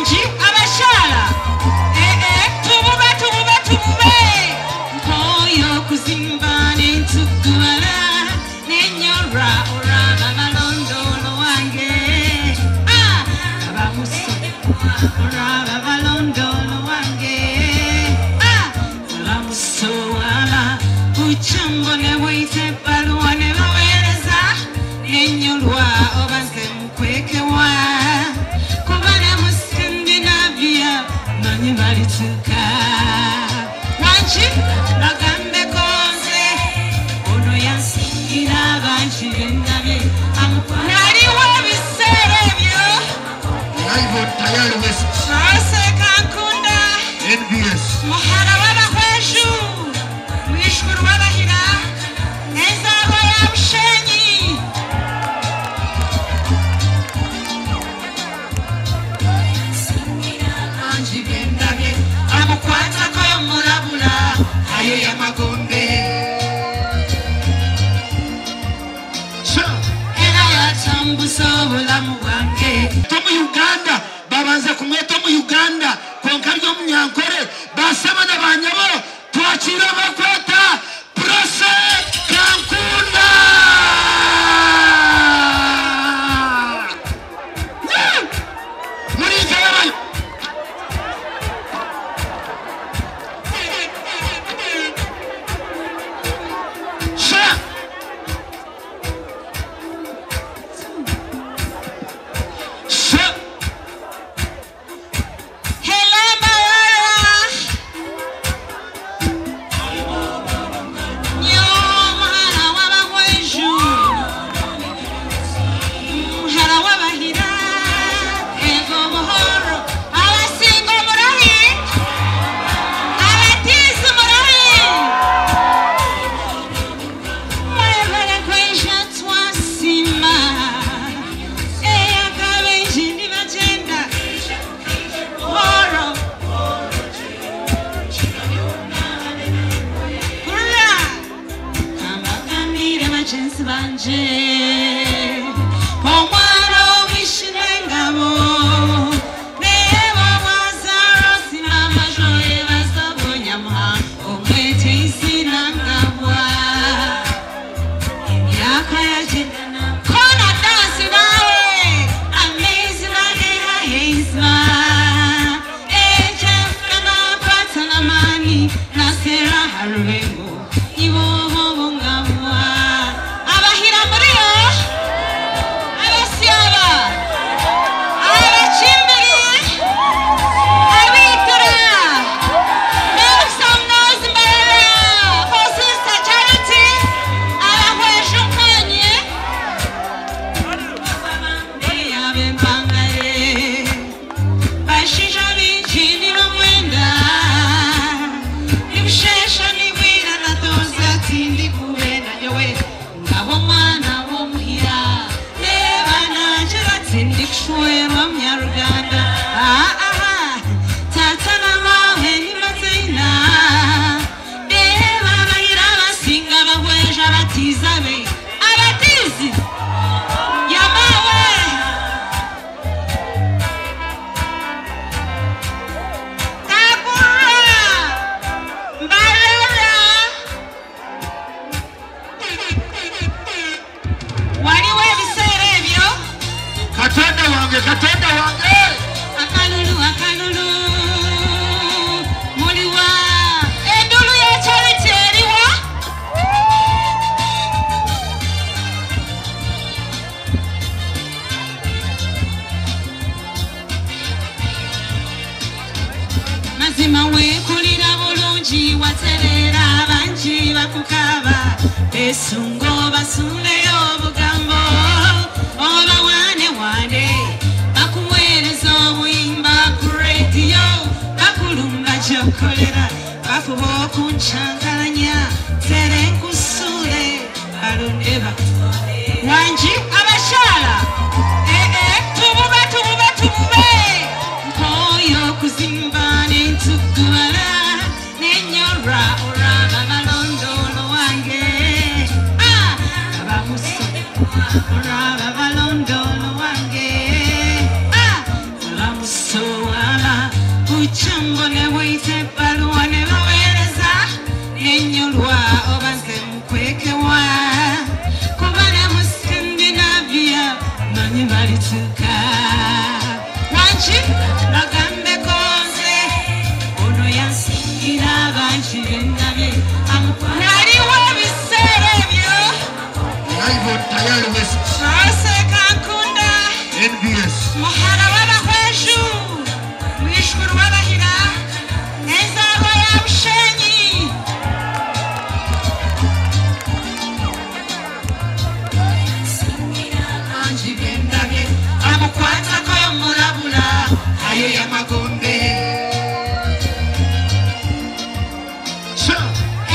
Wangi abashala tubube tubube tubube nkoyo kuzimba n'entugubala nenyora oraba balondolo wange abamuso oraba balondolo wange abamuso uchambo ne waite baluwa ne bawereza nenyolwa obanze mukwekewa kubana mu Scandinavia manyi balituka wangi bagambe konze ono yansingira bangi bendabye naliwo ebiseera ebyo Live on Tayali West Prose Kankunda NBS muhara w'abahweju mwishukuru w'abahira enzarwa ya Bushenyi amukwatako yomulabula ayo yamagombe era yatambuza obulamu bwange. Tomu Uganda babanza kumweta mu Uganda konka ry'omunyankore basaba na banyabo twakira bakweta Prose Kankunda. Muri nzara Akalulu akalulu muliwa endulu ya Charity eriwa mazima wekulira bulungi waterera abangi bakukaba besungo basuleyo obugambo oba wane wane bakuweereza obuyimba ku rediyo bakulumba gy'okolera bafuba okunkyankalanya tere nkusule balonde bakutwale wangi abashala tubube tubube tubube nkoyo okuzimba n'entugubala nenyora oraba balondolo wange abamuso oraba balondolo wange Sowala Uchambo ne waite baluwa ne bawereza nenyolwa obanze mukwekewa kubana mu Scandinavia manyi balituka wanchi bagambe konze ono yansingira banchi bendabye naliwo ebiseera ebyo Live on Tayari West. Prose Kankunda NBS. Muhara w'abahweju mwishukuru w'abahira enzarwa ya Bushenyi banji bendabye amukwatako yomulabula ayo yamagombe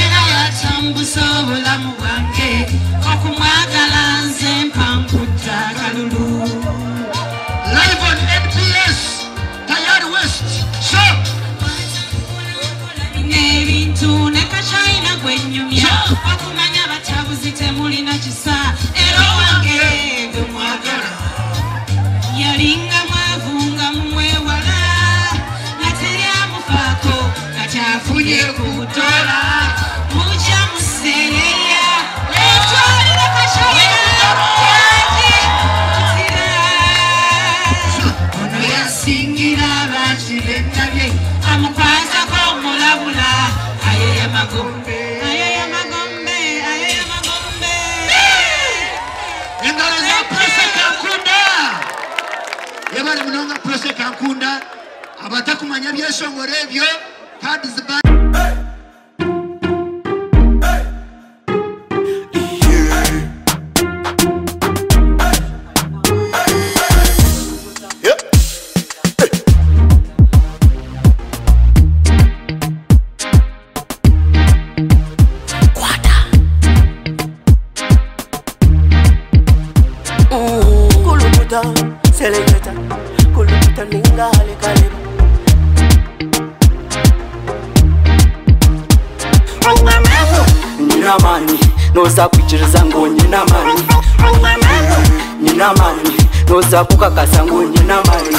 era yatambuza obulamu bwange okumwagala nze mpamputta kalulu. Live on NBS Tayari West. So n'ebintu ne kachina gwenyumya okumanya abatabuzi temulina kisa era owange gwe mwagala yalinga mwavu nga mumwewala nga teri amufaako kati afunye kutola mujja museereya etwalira kachina yange kutira ono yasingira bangi bendabye amukwatako omulabula ayo yamagombe ayo yamagombe ayo yamagombe. Engalo za Prose Kankunda. Yebale munonga Prose Kankunda abatakumanya byeshongoro ebyo kadi ziba. Selecta, kuluta ninga halikaleba. Nina mani, noza kuchiriza ngo nina mani. Nina mani, noza kukakasa ngo nina mani.